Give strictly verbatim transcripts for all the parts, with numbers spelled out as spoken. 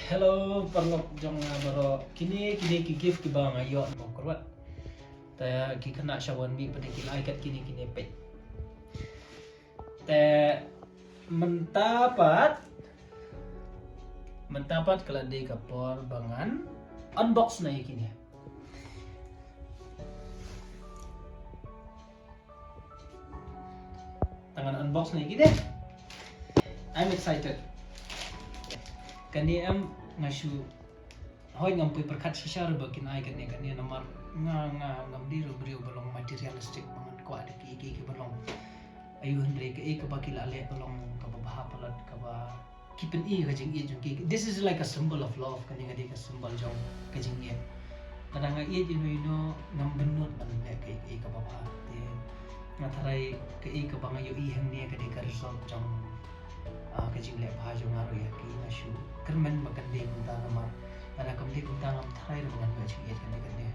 Hello, paralok jong nga baroh. Kine, kine ki gift kiba nga ïoh na Mawkyrwat. Te ki khynnah sha wan mih pat ki la ai kat kine, kine peit. Te mynta pat, mynta pat ka la dei ka por ba ngan unbox na ïa kine. Te ngan unbox na ïa kine. I'm excited. Kane em nga shu, hooid ngam poi pyrkhat shisha ruh ba kin ai kane, kane namar nga, nga ngam dei ruh briew ba long materialistic ba ngan kwah da kiei kiei kiba long. Aïu, hynrei kaei kaba ki la leh ka long kaba bha palat, kaba ki pyni ka jingïeit jong ki. This is like a symbol of love, kane ka dei ka symbol jong ka jingïeit. Lada nga ïeit ïano ïano, ngam bynnud ban leh kaei kaei kaba bha. Te nga tharai kaei kaba nga ïohi hangne ka dei ka result jong, ah, ka jingleh bha jong nga ruh ïa ki. Nga shu kyrmen ba kan dei kumta namar lada kam dei kumta ngam tharai ruh ba ngan ïoh jingïeit kane kane.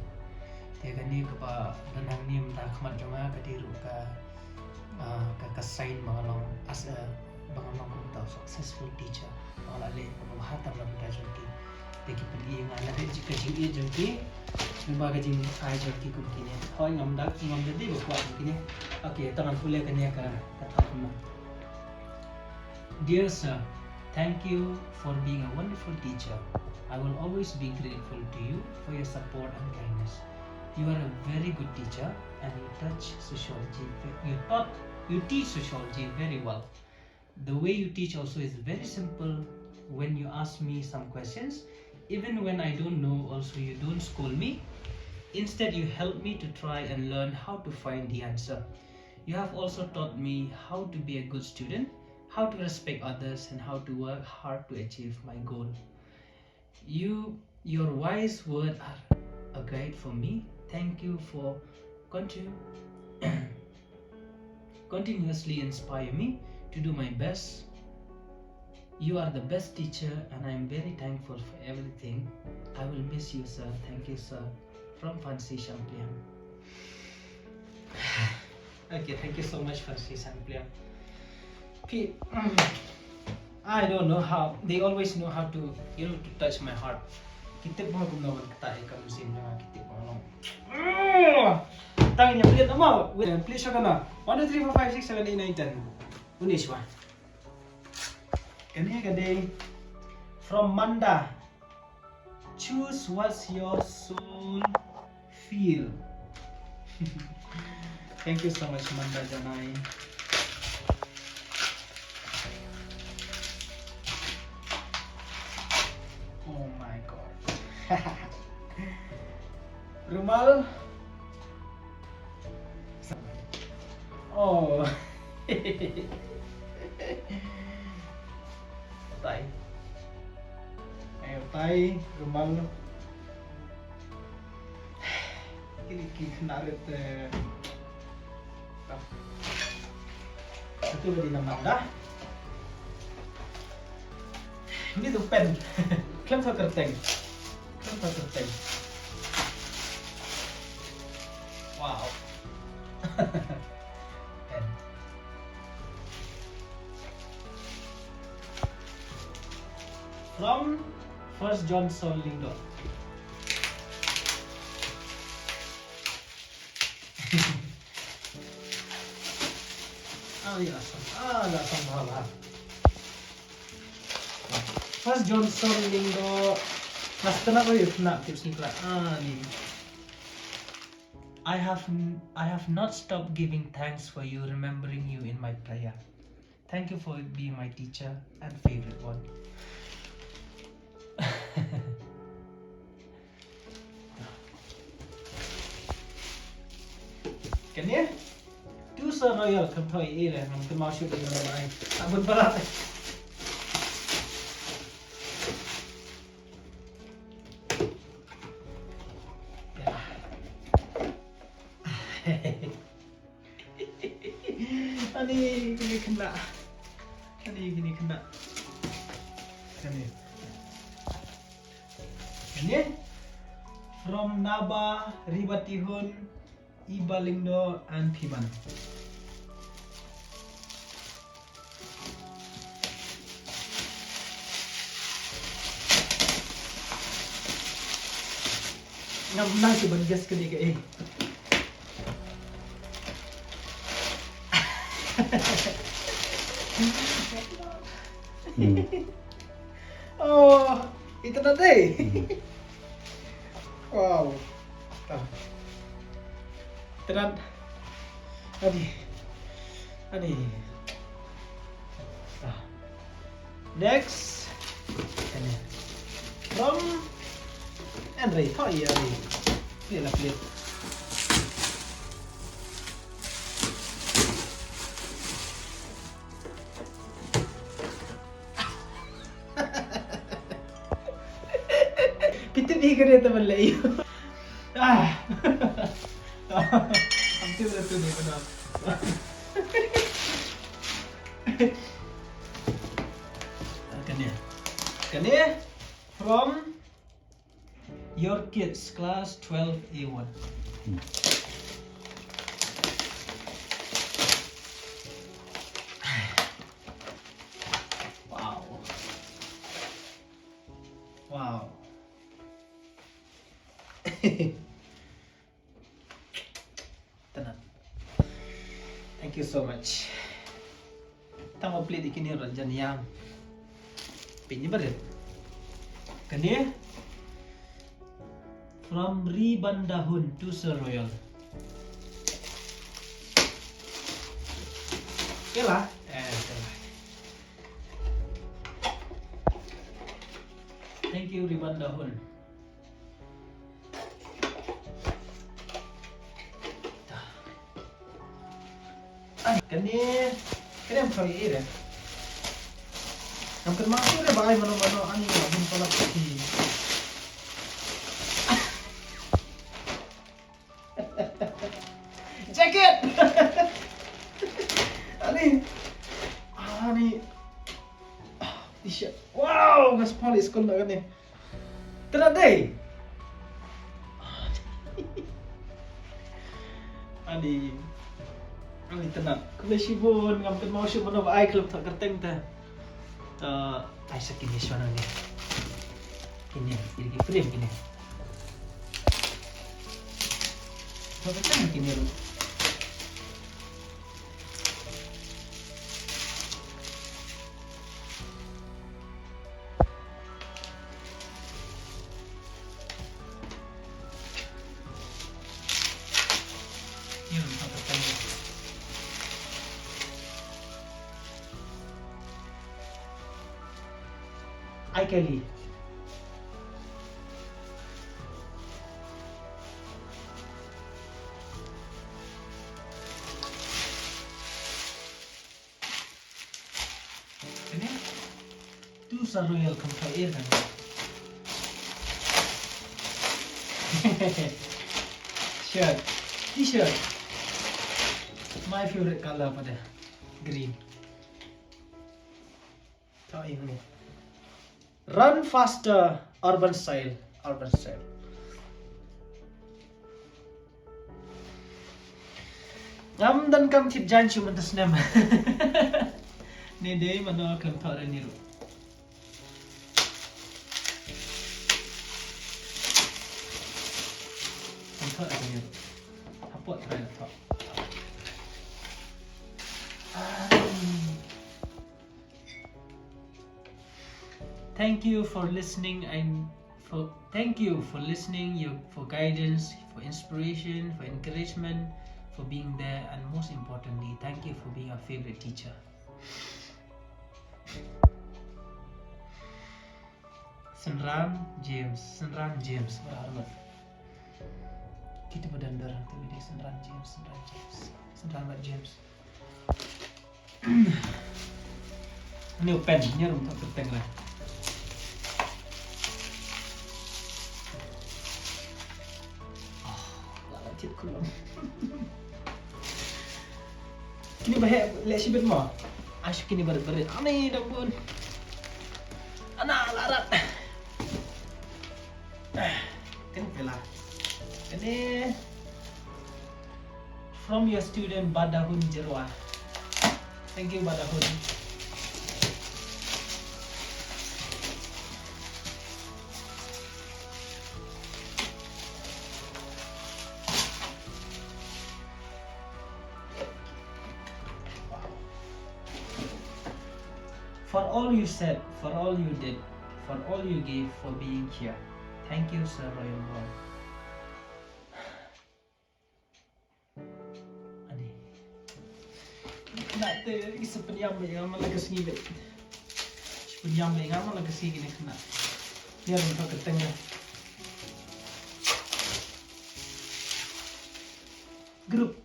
Te kane kaba don hangne mynta ha khmat jong nga ka dei ruh ka, ah, ka, ka sign ba nga long as a, ba nga long kumta u successful teacher. Ba nga la leh kaba bha tam na ka bynta jong ki. Te ki pyni ïa nga na ka jingïeit jong ki, lyngba ka jingai jong ki kum kine. Hooid ngam da, ngam da dei ba kwah kum kine. Okay, te ngan pule kane ka, ka thap kumno. Dear sir, thank you for being a wonderful teacher. I will always be grateful to you for your support and kindness. You are a very good teacher and you touch sociology ve-, you taught, you teach sociology very well. The way you teach also is very simple. When you ask me some questions, even when I don't know, also you don't scold me. Instead, you help me to try and learn how to find the answer. You have also taught me how to be a good student, how to respect others, and how to work hard to achieve my goal. You, your wise words are a guide for me. Thank you for continu-, continuously inspire me to do my best. You are the best teacher and I am very thankful for everything. I will miss you, sir. Thank you, sir. From Fancy Shampliang. Okay, thank you so much, Fancy Shampliang. Ki, I don't know how, they always know how to, you know, to touch my heart. Ki tip ba kumno ban ktah ïa ka mynsiem jong nga, ki tip ba long. Tang ïa plit ama, wait, please shaka na. One, two, three, four, five, six, seven, eight, nine, ten. Unis wa. Kane ka dei from Manda. Choose what your soul feel. Thank you so much, Manda Janai. Oh my God. Rumal. Oh. Tai. Ayo, tai, rumal. Kine ki khynnah rit, eh. Satu lagi nama dah. Ini tu pen. Khlem sa kyrteng. Khlem sa kyrteng. Wow. Pen. From First John Sol Lyngdoh. Ah, ya, asam. Ah, la asam bha bha. First John Sol Lyngdoh. Nas kena ko yuk nak tips ni kala. Ah, ni. I have n-, I have not stopped giving thanks for you, remembering you in my prayer. Thank you for being my teacher and favorite one. Kane? Tu sa royal kan thoi e le, ngam kynmaw shuh ïa ka bai. Abun palat. Ani kini kena. Ani kini kena. Kani. Ini from Naba, Ribatihun, Iba Lyngdoh and Phiban. Ngam nang shuh ban guess kane kaei. Hmm. Oh, itynnad dei. Hmm. Wow. Ah. Itynnad. Ani. Ani. Ah. Next. Ani. From Henry. Thoh ïa Henry. Plie la plie. Phi tip hi kane te ban leh ïa u. Ah. Am tip la tu ni bana. Kane. Kane from Your Kids, class twelve A one. Hmm. Wow. Wow. Itynnad. Thank you so much. Tang ba plie ïa kine ruh jan ïam. Pynban rit. Kane from Ribandahun to Sir Royal. Kela? Eh, kela. Thank you, Ribandahun. Ai, kane, kane em thoi ire. Ngam kynmaw shuh re ba ai mano mano ani ngam bun palat ki. Jacket. Ani. Ani. Ah, t-shirt. Wow, ngas pali skul na kane. Itynnad dei. Ani. Ani itynnad. Khublei shibun, ngam kynmaw shuh mano ba ai khlem thoh kyrteng te. Ah, ai sa kine shuwa nangne. Kine, kine ki frame kine. Thoh kyrteng kine ruh. Ai Kelly. Kane? Tu sa royal kam pha air kan. Shirt, t-shirt. My favorite color pada green. Tau ing ni. Run faster, urban style, urban style. Ngam don kam tip jan shu mynta snem. Ni dei mano khlem thoh re ni ruh. Khlem thoh re ni ruh. Hapoh try thoh. Thank you for listening and for thank you for listening, your, for guidance, for inspiration, for encouragement, for being there, and most importantly, thank you for being our favorite teacher. Synran James, Synran James, ba har mat. Kita ba dan dar tu di Synran James, Synran James, Synran James. Ni u pen, ni rum tak kyrteng lah. Oh, lah, lah, tip kulam. Kini ba heh leh shibit mo. Ash kini barit barit. Ani dang bun. Ana larat. Kini pela. Kini. From your student Badahun Jerwa. Thank you, Badahun. For all you said, for all you did, for all you gave, for being here. Thank you, Sir Royal Boy. Ani. Khynnah te ki sa pynïam beit ïa nga man la ka sngi beit. Sa pynïam beit ïa nga man la ka sngi kine khynnah. Ïa ruh ka kyrteng ka. Group.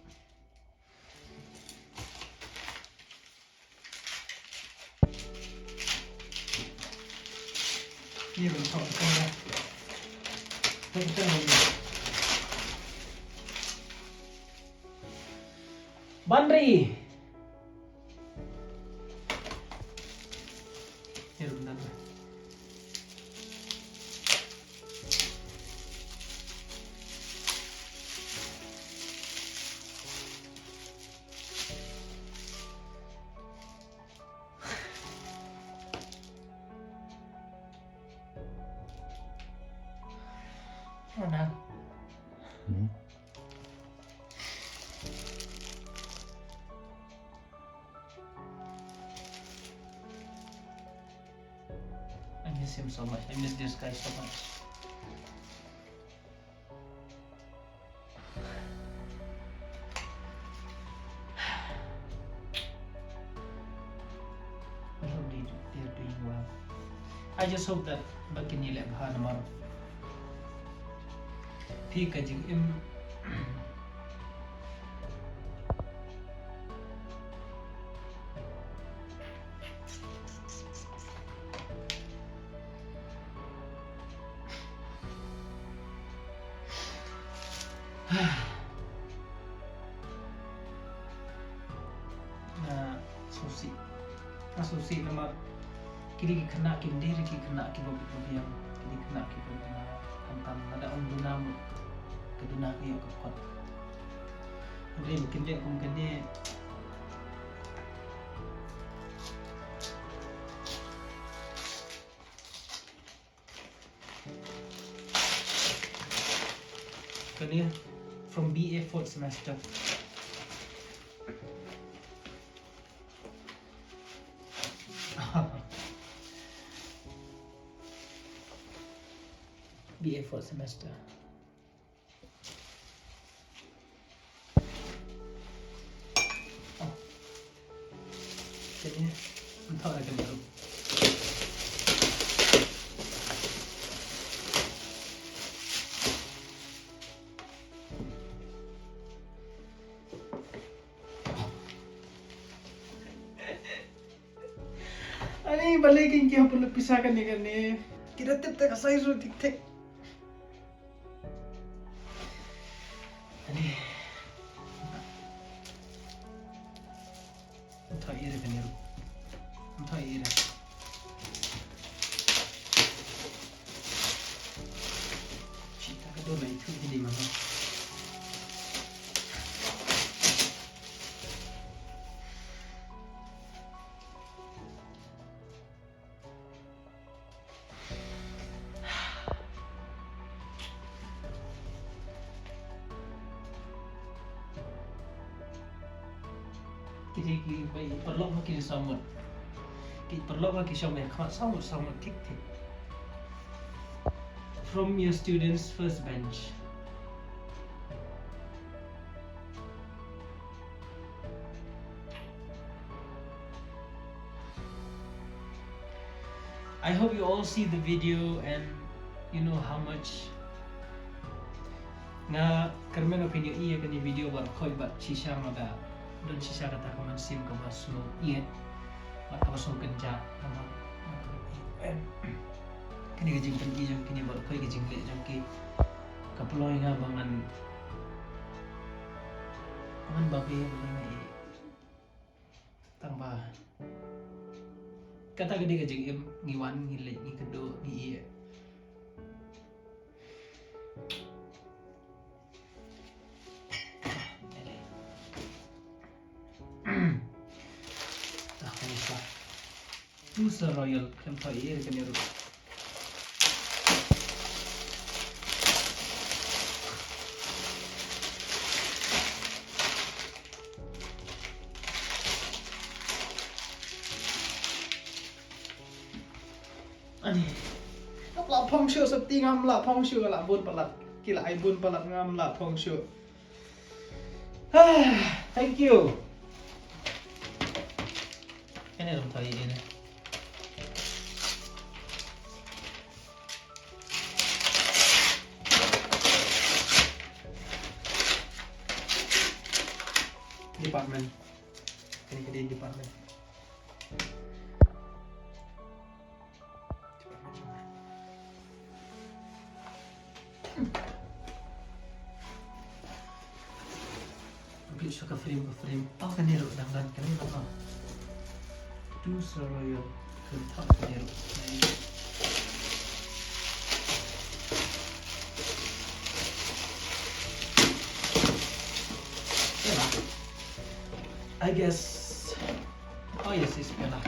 Ni ban thok tang da. Thok tang da. Ban ri. Ni ban thok. Anang. Hmm. I miss him so much. I miss this guy so much. I hope they do, they are doing well. I just hope that ba kin ïaleh bha namar phi ka jingim. Nga sngewsih. Nga sngewsih namar kine ki khynnah kim dei ki khynnah kiba biang. Kine ki khynnah kiba biang. Khamtam lada ym duna mut ka duna ka ïoh ka khot. Hynrei ba kin dei kum kane. Kane from B A fourth semester. B A fourth semester. Ani balei kin ki hapun pisa kane kane. Kita tip tak asai ru tik tik. Ani. Thok ïa re kane ru. Thok ïa re. Chita ka do lai thu di mana. Ki dei ki ba i paralok ba ki dei saw ngut. Ki paralok ba ki shong ïa khmat saw ngut, saw ngut thik thik. From your students first bench. I hope you all see the video and you know how much nga kyrmen ïa phi ïa kane video bad khoi bad shisha ma da don shisha kata ka mynsiem kaba sngewbha ïa bad kaba sngewkynjah kaba kane ka jingpyni jong kine bad khoi ka jingleh jong ki ka pynlong ïa nga ba ngan ngan ba be ba ngan ïa Tang ba kata ka dei ka jingim, ngi wan, ngi leit, ngi kynduh, ngi ïeh. Ah, kane sa. Tu sa royal, khlem thok ïa kane ruh. Ani. Ngam lah phong shuh, sopti, ngam lah phong shuh, la bun palat. Ki la ai bun palat, ngam lah phong shuh. Ah, thank you. Kane ruh ka ïa ne. Department. Kane ka dei department. Bit sha ka frame, ka frame. Oh, kane ruh dang don, kane ruh, ah. Tu Sir Royal. Kane ruh. Okay lah. I guess. Oh yes, it's better.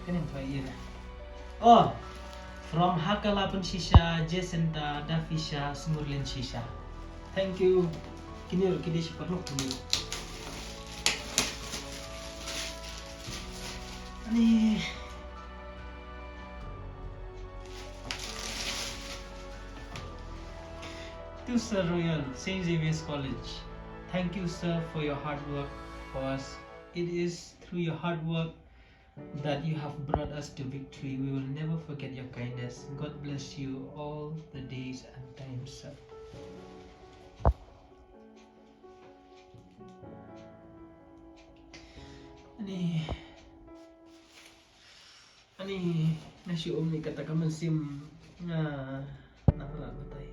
Kane ka ïa. Oh, from Hakha Lapin Shisha, Jacinta, Dafisha, Smurlin Shisha. Thank you. Kine ruh ki dei shi paralok kine ruh. Ani. To Sir Royal, Saint Xavier's College. Thank you, sir, for your hard work for us. It is through your hard work that you have brought us to victory. We will never forget your kindness. God bless you all the days and times, sir. Ani. Ani, nga shu um ni kata ka mynsiem nga na pala batai.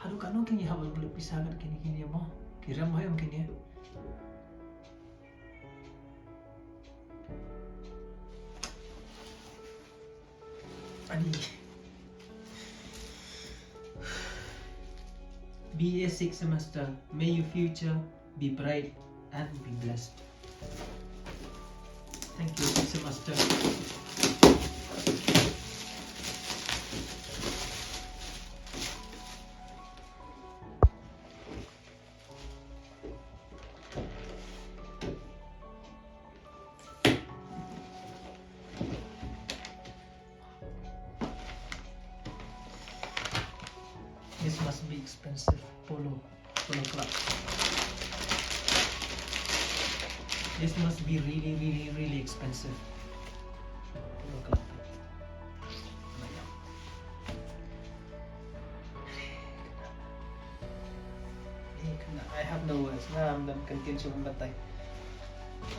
Haduh kano kin ïa hap ban pynlut pisa kat kine kine mo. Ki rem mo em kine. Ani. B A sixth semester, may your future be bright and be blessed. Thank you, sixth semester. This must be expensive. Polo, Polo Club. This must be really, really, really expensive. Polo Club. Eh, kane, I have no words. Ngam don kyntien shuh ban batai.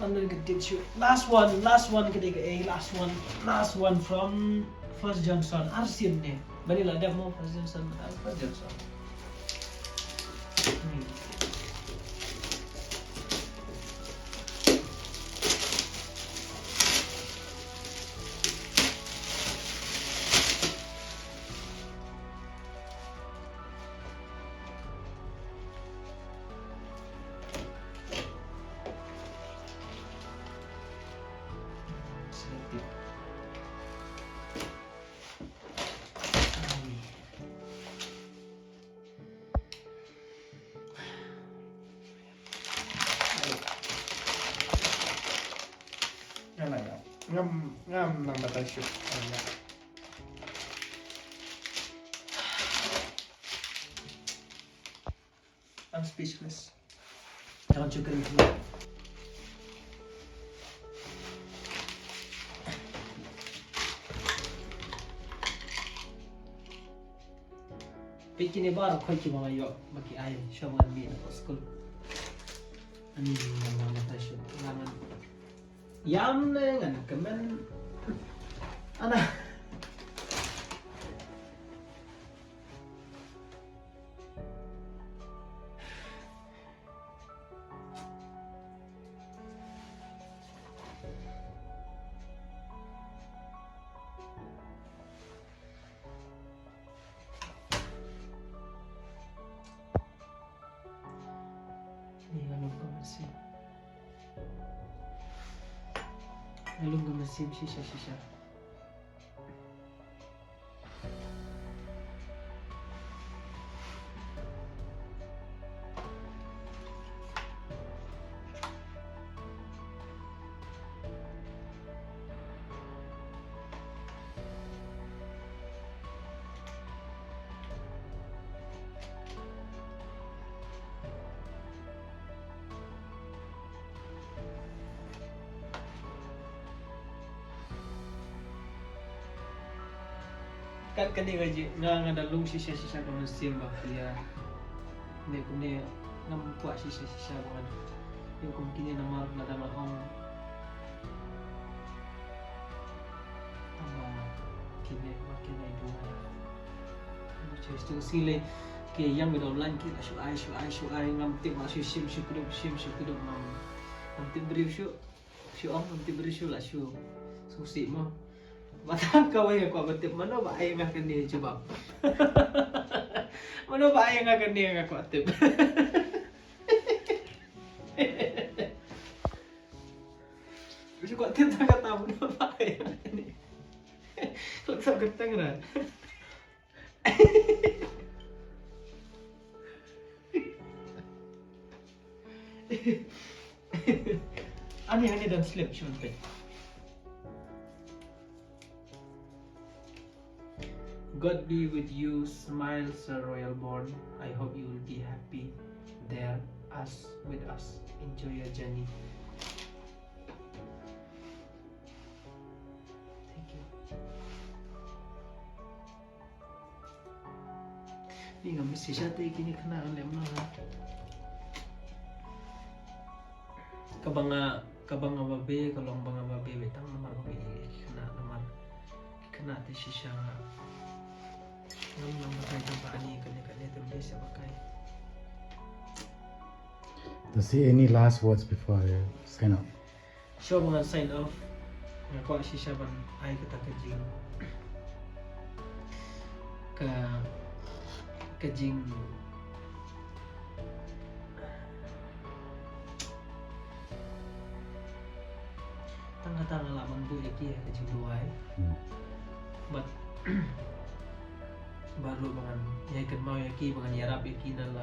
Ngam don kyntien shuh. Last one, last one ka dei ka, eh, last one. Last one from First Johnson. Arsien ne. Bani la dep mo First Johnson. Ah, First Johnson. Hmm. Ngam, ngam, ngam nang batai shuh. I'm speechless. Don't you agree with me? Peit kine baroh khoit kiba nga ïoh ba ki ai sha ban mih na ka skul. Ani ngan nang batai shuh. Ngan Ïam ne ngan kmen. Ana. Ni nga lum ka mynsiem. Nga lum ka mynsiem shisha shisha. Kat kane ka jingïa nga, nga da lung shisha shisha ka mynsiem ba phi ïa. Ne kumne ngam kwah shisha shisha ba nga ïa kum kine namar lada nga ong. Ama kine, what can I do? Which is to sile ke ïa nga da online ki la shu ai shu ai shu ai, ngam tip ba shu shim shu kdup shim shu kdup, ngam, ngam tip briew shu. Shu ong, ngam tip briew shu la shu. Shu si mo. Ba tang kawei nga kwah ban tip, mano ba ai nga kane jubab. Mano ba ai nga kane nga kwah tip. Shu kwah tip tang kata, mano ba ai nga kane. Kwah tip kata nga. Ani, ani dan slip shun pe. God be with you, smile, Sir Royal Born. I hope you will be happy there as with us. Enjoy your journey. Thank you. Ni ngam message te kine khynnah kan lem na. Ka ba nga, ka ba nga babe, ka long ba nga babe, be tang namar babe ki khynnah, namar ki khynnah te shisha nga. Ngam, ngam batai te ba ani kane kane te be sa bakai. To say any last words before I sign off. Shuwa ba ngan sign off, nga kwah shisha ban ai kata ka jing, ka, ka jing, tang kata nga lah ban buh ïa ki ka jingduwai. Hmm. But Baroh ba ngan ïai kynmaw ïa ki, ba ngan ïarap ïa ki na la,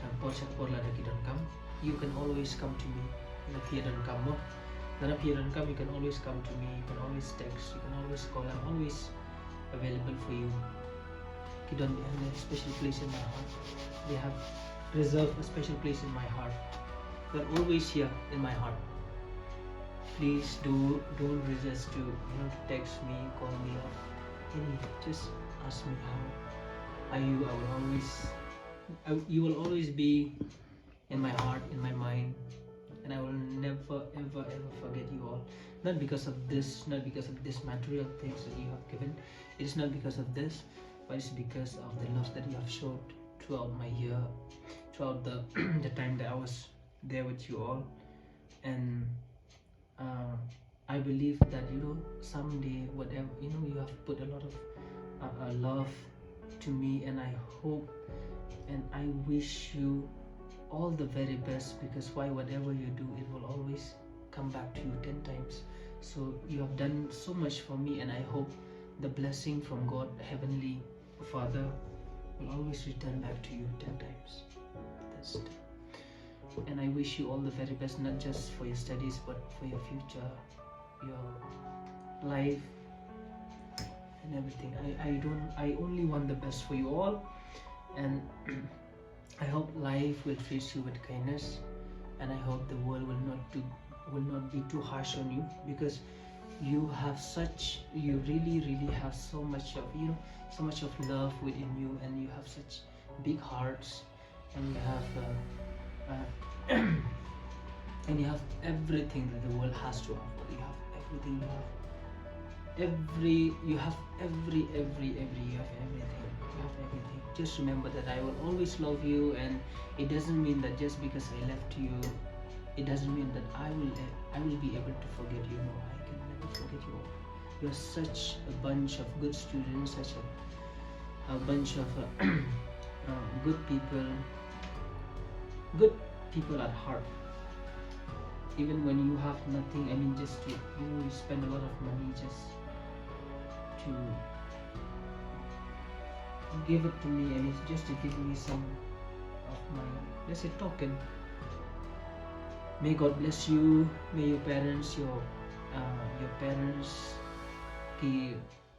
na por sha por lada ki donkam. You can always come to me. Lada phi ïa donkam mo. Lada phi ïa donkam, you can always come to me. You can always text. You can always call. I'm always available for you. Ki don, they have a special place in my heart. They have reserved a special place in my heart. They're always here in my heart. Please do, don't resist to, you know, text me, call me, or any, just ask me how are you. I will always, I, you will always be in my heart, in my mind, and I will never, ever, ever forget you all. Not because of this, not because of this material things that you have given. It is not because of this, but it's because of the love that you have showed throughout my year, throughout the the time that I was there with you all. And uh, I believe that, you know, someday, whatever, you know, you have put a lot of uh, uh, love to me, and I hope and I wish you all the very best, because why, whatever you do, it will always come back to you ten times. So you have done so much for me, and I hope the blessing from God, Heavenly Father, will always return back to you ten times. That's it. And I wish you all the very best, not just for your studies, but for your future, your life, and everything. I, I don't, I only want the best for you all, and I hope life will treat you with kindness, and I hope the world will not do, will not be too harsh on you, because you have such, you really, really have so much of, you know, so much of love within you, and you have such big hearts, and you have uh, uh, and you have everything that the world has to offer. You have everything. You have every, you have every, every, every, you have everything. You have everything. Just remember that I will always love you, and it doesn't mean that just because I left you, it doesn't mean that I will, I will be able to forget you. No, I can never forget you all. You're such a bunch of good students, such a, a bunch of uh, uh, good people, good people at heart. Even when you have nothing, I mean, just to, you know, you spend a lot of money just to give it to me, I mean, just to give me some of my, let's say, token. May God bless you. May your parents, your uh, your parents, ki,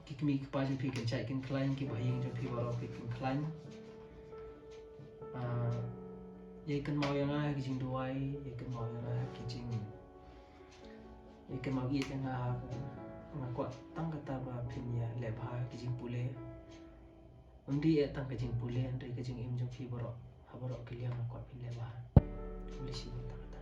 ki kmie ki kpa jong phi kin shait kin khlaiñ, ki bahaïing jong phi baroh ki kin khlaiñ. Uh, ïa kynmaw ïa nga ha ki jingduwai, ïa kynmaw ïa nga ha ki jing, ïa kynmaw ïa nga ha, nga kwah tang kata ba phin ïa leh bha ha ki jingpule. Ym dei eh tang ka jingpule, hynrei ka jingim jong phi baroh ha baroh ki liang nga kwah phin leh bha. Khublei shibun tang kata.